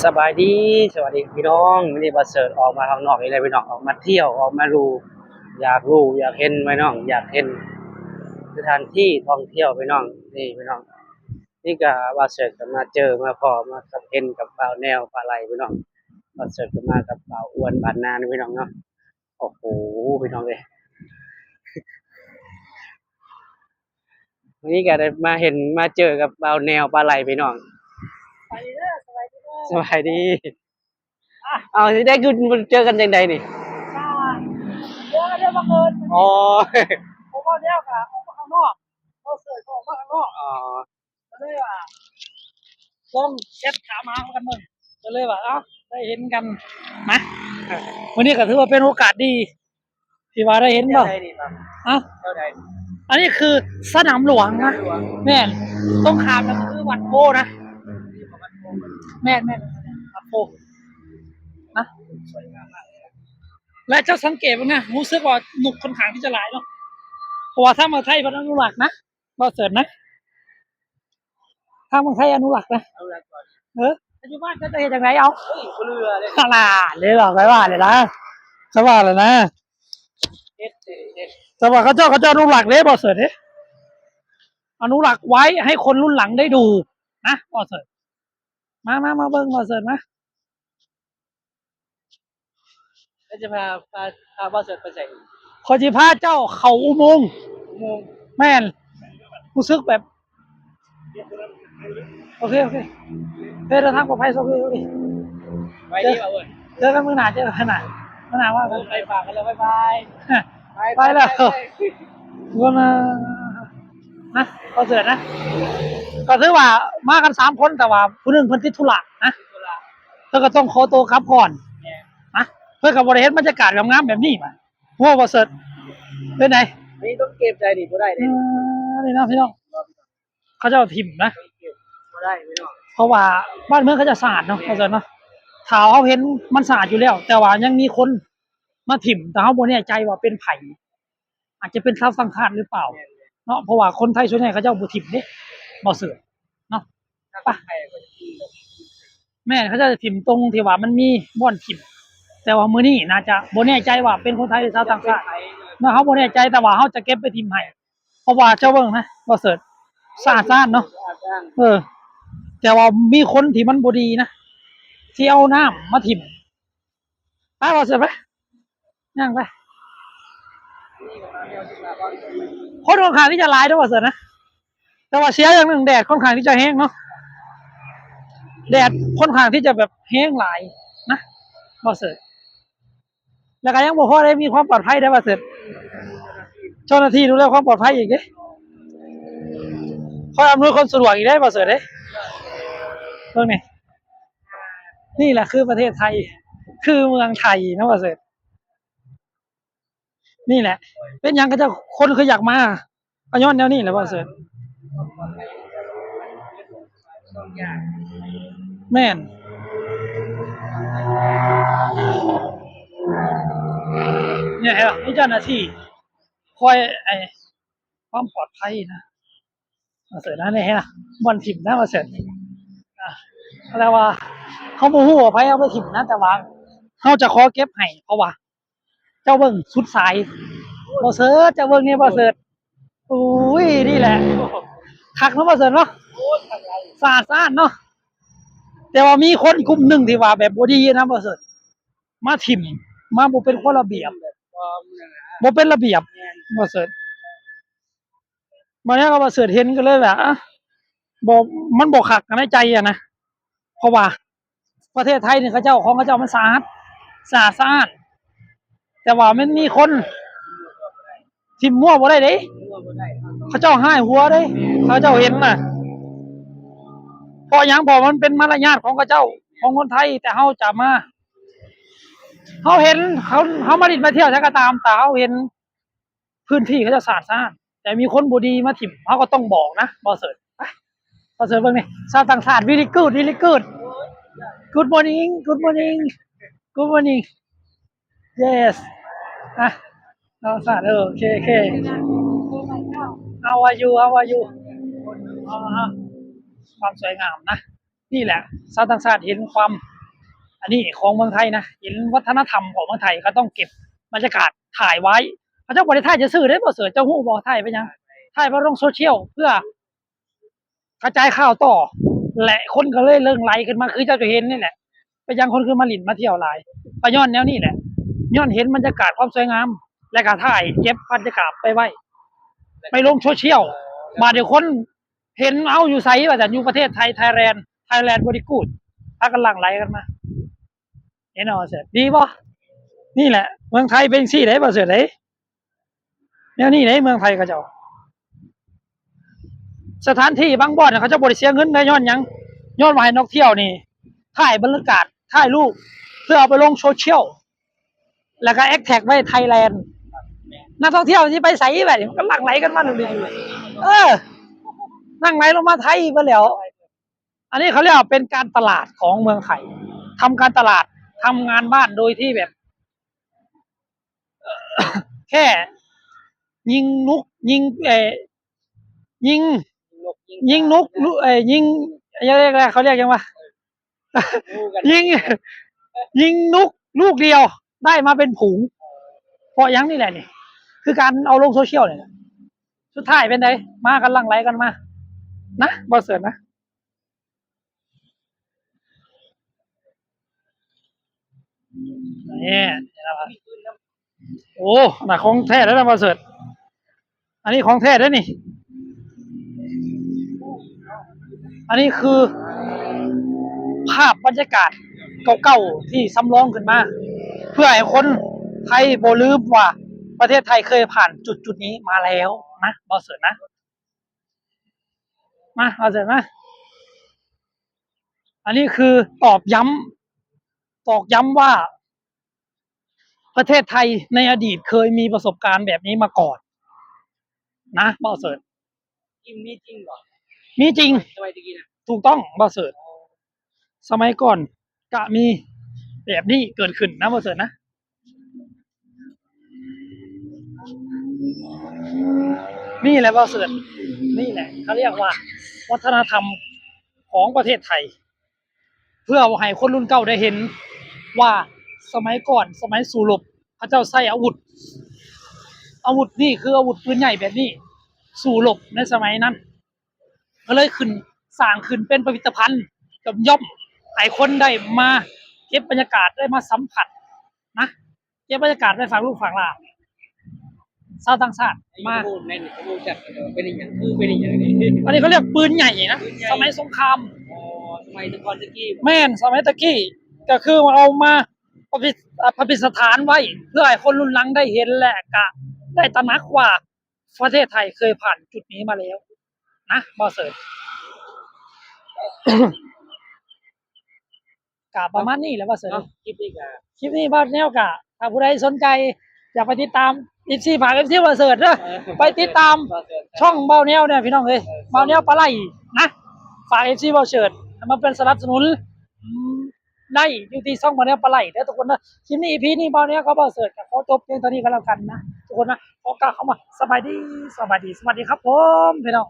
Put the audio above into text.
ສະບາຍດີ ສະບາຍດີພີ່ນ້ອງ. ມື້ນີ້ບ່າວເສີດອອກມາຂ້າງນອກອີກແລ້ວພີ່ນ້ອງ, ອອກມາທ່ຽວ ອອກມາດູ ຢາກຮູ້ຢາກເຫັນພີ່ນ້ອງ, ຢາກເຫັນສະຖານທີ່ທ່ອງທ່ຽວພີ່ນ້ອງ. ນີ້ພີ່ນ້ອງ, ນີ້ກະບ່າວເສີດກະມາເຈີມາພໍ້ມາກັບເຫັນກັບບ່າວແນວປາໄຫຼພີ່ນ້ອງ. ບ່າວເສີດກະມາກັບບ່າວອ້ວນບ້ານນານີ້ພີ່ນ້ອງເນາະ. ໂອ້ໂຫ ພີ່ນ້ອງເອີຍ, ວັນນີ້ກະໄດ້ມາເຫັນມາເຈີກັບບ່າວແນວປາໄຫຼພີ່ນ້ອງ. ສະບາຍດີເດີ ສະບາຍດີເດີ ສະບາຍດີ. ອ້າວ ຊິໄດ້ຄືເຈີກັນຈັ່ງໃດນີ້? ກະເຈີກັນໂດຍບັງເອີນ. ອໍ ເພາະວ່າແນວກະອອກມາຂ້າງນອກ, ເພາະເສີດກະອອກມາຂ້າງນອກ. ອໍ ກະເລີຍວ່າລອງແຊັດຖາມຫາກັນເບິ່ງ, ກະເລີຍວ່າ ເອົ້າ ໄດ້ເຫັນກັນນະ. ມື້ນີ້ກະຖືວ່າເປັນໂອກາດດີທີ່ວ່າໄດ້ເຫັນ. ແຖວໃດນີ້? ຮະ? ແຖວໃດ? ອັນນີ້ຄືສະໜາມຫຼວງນະ. ສະໜາມຫຼວງ. ແມ່ນ, ຕົງຂ້າມນັ້ນຄືວັດໂພນະ. ແມ່ນໆ ວັດໂພນະ. ແລະເຈົ້າສັງເກດເບິ່ງນະ, ຮູ້ສຶກວ່ານົກຂ້ອນຂ້າງທີ່ຈະຫຼາຍເນາະ, ເພາະວ່າທາງເມືອງໄທເພິ່ນອະນຸລັກນະ ບ່າວເສີດນະ, ທາງເມືອງໄທອະນຸລັກນະ. ເອີ ປັດຈຸບັນເຂົາເຈົ້າເຮັດຈັ່ງໃດເອົາ? ເອີຍ ບໍ່ເຫຼືອເລີຍ. ຫັ້ນລະ ເລີຍວ່າ ຂ້ອຍວ່າແລ້ວນະ, ຂ້ອຍວ່າແລ້ວນະ. ເຮັດ ເຮັດ ເຮັດ. ແຕ່ວ່າເຂົາເຈົ້າ ເຂົາເຈົ້າອະນຸລັກເດ້ ບ່າວເສີດເດ້, ອະນຸລັກໄວ້ໃຫ້ຄົນລຸ້ນຫຼັງໄດ້ດູນະ ບ່າວເສີດ. ມາ ມາ ມາເບິ່ງ ບ່າວເສີດມາ. ແລ້ວຈະພາ ພາ ພາບ່າວເສີດໄປໃສ? ຂ້ອຍຊິພາເຈົ້າເຂົ້າອຸໂມງ. ອຸໂມງ? ແມ່ນ. ຮູ້ສຶກແບບ ໂອເຄ ໂອເຄ ເດີນທາງປອດໄພ ໂຊກດີ ໂຊກດີ. ໄວ້ດີ ເຈີກັນມື້ໜ້າ ເຈີກັນມື້ໜ້າ ມື້ໜ້າວ່າກັນ. ໄປຝາກກັນແລ້ວ ບາຍບາຍ. ໄປ ໄປແລ້ວ ໄປ ນະ ບ່າວເສີດນະ. ກໍຖືວ່າມາກັນສາມຄົນ ແຕ່ວ່າຜູ້ໜຶ່ງເພິ່ນຕິດທຸລະນະ, ເພິ່ນກໍຕ້ອງຂໍໂຕກັບກ່ອນນະ. ເພິ່ນກໍບໍ່ໄດ້ເຫັນບັນຍາກາດງາມໆແບບນີ້. ໂອ້ ບ່າວເສີດ ເປັນໃດ? ອັນນີ້ຕ້ອງເກັບໃຈນີ້ ບໍ່ໄດ້ເດ້. ເອີ ນີ້ເນາະພີ່ນ້ອງ, ເຂົາເຈົ້າຖິ້ມນະ. ເກັບບໍ່ໄດ້ພີ່ນ້ອງ, ເພາະວ່າບ້ານເມືອງເຂົາເຈົ້າສະອາດເນາະ ວ່າຊັ້ນເນາະ. ຖ້າເຮົາເຫັນມັນສະອາດຢູ່ແລ້ວ ແຕ່ວ່າຍັງມີຄົນມາຖິ້ມ ແຕ່ເຮົາບໍ່ແນ່ໃຈວ່າເປັນໃຜ, ອາດຈະເປັນຊາວຕ່າງຊາດຫຼືເປົ່າເນາະ, ເພາະວ່າຄົນໄທສ່ວນໃຫຍ່ເຂົາເຈົ້າບໍ່ຖິ້ມເດ້ ບ່າວເສີດເນາະ. ປະ ແມ່ນ ເຂົາເຈົ້າຈະຖິ້ມຕົງທີ່ວ່າມັນມີບ່ອນຖິ້ມ, ແຕ່ວ່າມື້ນີ້ໜ້າຈະ ບໍ່ແນ່ໃຈວ່າເປັນຄົນໄທຫຼືຊາວຕ່າງຊາດເນາະ, ເຮົາບໍ່ແນ່ໃຈ, ແຕ່ວ່າເຮົາຈະເກັບໄປຖິ້ມໃຫ້. ເພາະວ່າເຈົ້າເບິ່ງນະ ບ່າວເສີດ ສະອາດສະອ້ານເນາະ. ເອີ ແຕ່ວ່າມີຄົນທີ່ມັນບໍ່ດີນະ ທີ່ເອົານ້ຳມາຖິ້ມ. ໄປ ບ່າວເສີດ ໄປ ຍ່າງໄປ. ຄົນຂ້ອນຂ້າງທີ່ຈະຫຼາຍເດີ ບ່າວເສີດນະ, ແຕ່ວ່າເສຍຢ່າງໜຶ່ງ ແດດຂ້ອນຂ້າງທີ່ຈະແຮງເນາະ, ແດດຂ້ອນຂ້າງທີ່ຈະແບບແຮງຫຼາຍນະ ບ່າວເສີດ. ແລ້ວກໍຍັງບໍ່ພໍໄດ້ມີຄວາມປອດໄພເດ້ ບ່າວເສີດ, ເຈົ້າໜ້າທີ່ດູແລຄວາມປອດໄພອີກເດ້, ຄອຍອຳນວຍຄວາມສະດວກອີກເດ້ ບ່າວເສີດເດ້. ເບິ່ງນີ້ ນີ້ແຫຼະຄືປະເທດໄທ ຄືເມືອງໄທເນາະ ບ່າວເສີດ. ນີ້ແຫຼະ ເປັນຫຍັງເຂົາເຈົ້າ ຄົນຄືຢາກມາ ກໍຍ້ອນແນວນີ້ແຫຼະ ບ່າວເສີດ. ແມ່ນ ນີ້ເຫັນບໍ່ ມີເຈົ້າໜ້າທີ່ຄອຍ ໄອ້ ຄວາມປອດໄພນະ ບ່າວເສີດນະ. ນີ້ເຫັນບໍ່ ບ່ອນຖິ້ມນະ ບ່າວເສີດ. ອ່າ ແລ້ວວ່າເຮົາບໍ່ຮູ້ວ່າໃຜເອົາໄປຖິ້ມນະ, ແຕ່ວ່າເຮົາຈະຂໍເກັບໃຫ້ ເພາະວ່າ ເຈົ້າເບິ່ງສຸດສາຍ ບ່າວເສີດ, ເຈົ້າເບິ່ງນີ້ ບ່າວເສີດ. ໂອ້ຍ ນີ້ແຫຼະ ຄັກເນາະ ບ່າວເສີດເນາະ, ສະອາດສະອ້ານເນາະ. ແຕ່ວ່າມີຄົນກຸ່ມໜຶ່ງທີ່ວ່າແບບບໍ່ດີນະ ບ່າວເສີດ, ມາຖິ້ມ ມາບໍ່ເປັນກົດລະບຽບ ບໍ່ເປັນລະບຽບ ບ່າວເສີດ. ບາດນີ້ກໍບ່າວເສີດເຫັນກໍເລີຍແບບ ອະ ບໍ່ ມັນບໍ່ຄັກໃນໃຈຫັ້ນນະ, ເພາະວ່າປະເທດໄທນີ້ເຂົາເຈົ້າ ຂອງເຂົາເຈົ້າມັນສະອາດ ສະອາດສະອ້ານ, ແຕ່ວ່າມັນມີຄົນຖິ້ມມົ້ວບໍ່ໄດ້ເດ້, ເຂົາເຈົ້າຮ້າຍຫົວເດ້ ເຂົາເຈົ້າເຫັນນະ. ເພາະຫຍັງ? ເພາະມັນເປັນມາລະຍາດຂອງເຂົາເຈົ້າ ຂອງຄົນໄທ, ແຕ່ເຮົາຈະມາ ເຮົາເຫັນ ເຮົາ ເຮົາມາຫຼິ້ນມາທ່ຽວໃສກໍຕາມ ແຕ່ເຮົາເຫັນ ພື້ນທີ່ເຂົາເຈົ້າສະອາດສະອ້ານ ແຕ່ມີຄົນບໍ່ດີມາຖິ້ມ ເຮົາກໍຕ້ອງບອກນະ ບ່າວເສີດ. ໄປ ບ່າວເສີດເບິ່ງນີ້ ຊາວຕ່າງຊາດ very good very good, good morning good morning good morning, yes ອ່ະ ຊາວຕ່າງຊາດ ເອີ ໂອເຄ ໂອເຄ how are you how are you ຄວາມສວຍງາມນະ. ນີ້ແຫຼະ ຊາວຕ່າງຊາດເຫັນຄວາມ ອັນນີ້ຂອງເມືອງໄທນະ ເຫັນວັດທະນະທຳຂອງເມືອງໄທ ເຂົາຕ້ອງເກັບບັນຍາກາດຖ່າຍໄວ້. ເຂົາເຈົ້າບໍ່ໄດ້ຖ່າຍຊື່ໆເດ້ ບໍ່ເສີດ ເຈົ້າຮູ້ບໍ່? ຖ່າຍໄປຫຍັງ? ຖ່າຍໄປລົງໂຊຊຽວ ເພື່ອກະຈາຍຂ່າວຕໍ່ ແລະ ຄົນກໍເລີຍເລີ່ງໄຫຼຂຶ້ນມາ ຄືເຈົ້າຈະເຫັນນີ້ແຫຼະ. ເປັນຫຍັງຄົນຄືມາຫຼິ້ນມາທ່ຽວຫຼາຍ? ກໍຍ້ອນແນວນີ້ແຫຼະ ຍ້ອນເຫັນບັນຍາກາດຄວາມສວຍງາມ ແລະ ກໍຖ່າຍເກັບບັນຍາກາດໄປໄວ້ ໄປລົງໂຊຊຽວ. ບາດນີ້ຄົນເຫັນ ເອົ້າ ຢູ່ໃສວ່າຊັ້ນ? ຢູ່ປະເທດໄທ Thailand Thailand very good ພາກັນຫຼັ່ງໄຫຼກັນມາ. ເຫັນບໍ່ເສີດ? ດີບໍ່? ນີ້ແຫຼະ ເມືອງໄທເປັນຈັ່ງຊີ້ເດ້ ບໍ່ເສີດເດ້. ແນວນີ້ເດ້ ເມືອງໄທເຂົາເຈົ້າ ສະຖານທີ່ບາງບ່ອນເຂົາເຈົ້າບໍ່ໄດ້ເສຍເງິນເດ້. ຍ້ອນຫຍັງ? ຍ້ອນວ່າໃຫ້ນັກທ່ຽວນີ້ຖ່າຍບັນຍາກາດ ຖ່າຍຮູບ ເພື່ອເອົາໄປລົງໂຊຊຽວ ແລ້ວກໍແອັດແທັກໄວ້ Thailand. ນັກທ່ອງທ່ຽວຊິໄປໃສບາດນີ້? ມັນກໍຫຼັ່ງໄຫຼກັນມາເລື້ອຍໆ ເອີ ຫຼັ່ງໄຫຼລົງມາໄທເບິດແລ້ວ. ອັນນີ້ເຂົາເອີ້ນວ່າເປັນການຕະຫຼາດຂອງເມືອງໄທ ທຳການຕະຫຼາດ ທຳງານບ້ານໂດຍທີ່ແບບ ແຄ່ຍິງນົກ ຍິງ ເອີ ຍິງ ຍິງນົກ ເອີ ຍິງ ເຂົາຮຽກຫຍັງວະ? ຍິງ ຍິງນົກລູກດຽວໄດ້ມາເປັນຝູງ. ເພາະຫຍັງນີ້ແຫຼະນີ້ ຄືການເອົາລົງໂຊຊຽວນີ້ແຫຼະ. ສຸດທ້າຍເປັນໃດ? ມາກັນຫຼັ່ງໄຫຼກັນມານະ ບໍ່ເສີດນະ. ນີ້ ໂອ້ ອັນນັ້ນຂອງແທ້ແລ້ວນະ ບໍ່ເສີດ. ອັນນີ້ຂອງແທ້ເດ້ນີ້. ອັນນີ້ຄືພາບບັນຍາກາດເກົ່າໆທີ່ສຳລອງຂຶ້ນມາ ເພື່ອໃຫ້ຄົນໄທບໍ່ລືມວ່າປະເທດໄທເຄີຍຜ່ານຈຸດໆນີ້ມາແລ້ວນະ ບໍ່ເສີດນະ. ມາ ເອົາເສີດມາ. ອັນນີ້ຄືຕອກຢ້ຳ ຕອກຢ້ຳວ່າປະເທດໄທໃນອະດີດເຄີຍມີປະສົບການແບບນີ້ມາກ່ອນນະ ເບົາເສີດ. ຈິງ ມີຈິງບໍ? ມີຈິງ. ສະໄໝຕະກີ້ນະ? ຖືກຕ້ອງ ເບົາເສີດ. ສະໄໝກ່ອນກະມີແບບນີ້ເກີດຂຶ້ນນະ ເບົາເສີດນະ. ນີ້ແຫຼະເບົາເສີດ ນີ້ແຫຼະເຂົາຮຽກວ່າວັດທະນະທຳຂອງປະເທດໄທ ເພື່ອໃຫ້ຄົນລຸ້ນເກົ່າໄດ້ເຫັນວ່າສະໄໝກ່ອນ ສະໄໝສູ້ລົບ ເຂົາເຈົ້າໃຊ້ອາວຸດ ອາວຸດນີ້ຄືອາວຸດປືນໃຫຍ່ແບບນີ້ ສູ້ລົບໃນສະໄໝນັ້ນ ກໍເລີຍຂຶ້ນ ສ້າງຂຶ້ນເປັນພິພິທະພັນ ຢ້ອມໆ ໃຫ້ຄົນໄດ້ມາເກັບບັນຍາກາດ ໄດ້ມາສຳຜັດນະ ເກັບບັນຍາກາດໄວ້ຝາກລູກຝາກຫຼານ ຊາວຕ່າງຊາດມາ. ເປັນອີ່ຫຍັງ? ຄືເປັນອີ່ຫຍັງນີ້? ອັນນີ້ເຂົາຮຽກປືນໃຫຍ່ນະ ປືນໃຫຍ່ ສະໄໝສົງຄາມ. ອໍ ສະໄໝແຕ່ກ່ອນແຕ່ກີ້. ແມ່ນ ສະໄໝແຕ່ກີ້ ກໍຄືເອົາມາປະດິດ ອາ ປະດິດສະຖານໄວ້ ເພື່ອໃຫ້ຄົນລຸ້ນຫຼັງໄດ້ເຫັນ ແລະ ກະໄດ້ຕະໜັກວ່າ ປະເທດໄທເຄີຍຜ່ານຈຸດນີ້ມາແລ້ວນະ ເບົາເສີດ. ກະປະມານນີ້ແຫຼະ ເບົາເສີດ. ຄລິບນີ້ກະ ຄລິບນີ້ເບົາແນວກະ ຖ້າຜູ້ໃດສົນໃຈຢາກໄປຕິດຕາມ ເອັຟຊີ ຝາກ ເອັຟຊີ ເບົາເສີດເດີ ເອີ ໄປຕິດຕາມ ເບົາເສີດ ຊ່ອງເບົາແນວເດີພີ່ນ້ອງເອີຍ. ເອີ ເບົາແນວປາໄຫຼນະ ຝາກ ເອັຟຊີ ເບົາເສີດ ມາເປັນສະໜັບສະໜູນ ອືມ ໄດ້ຢູ່ທີ່ຊ່ອງເບົາແນວປາໄຫຼເດີທຸກຄົນເດີ. ຄລິບນີ້ ອີ ພີ ນີ້ ເບົາແນວກັບເບົາເສີດກໍຂໍຈົບພຽງເທົ່ານີ້ກໍແລ້ວກັນນະທຸກຄົນນະ. ຂໍກ່າວຄຳວ່າສະບາຍດີ ສະບາຍດີ ສະຫວັດດີຄັບຜົມ ພີ່ນ້ອງ.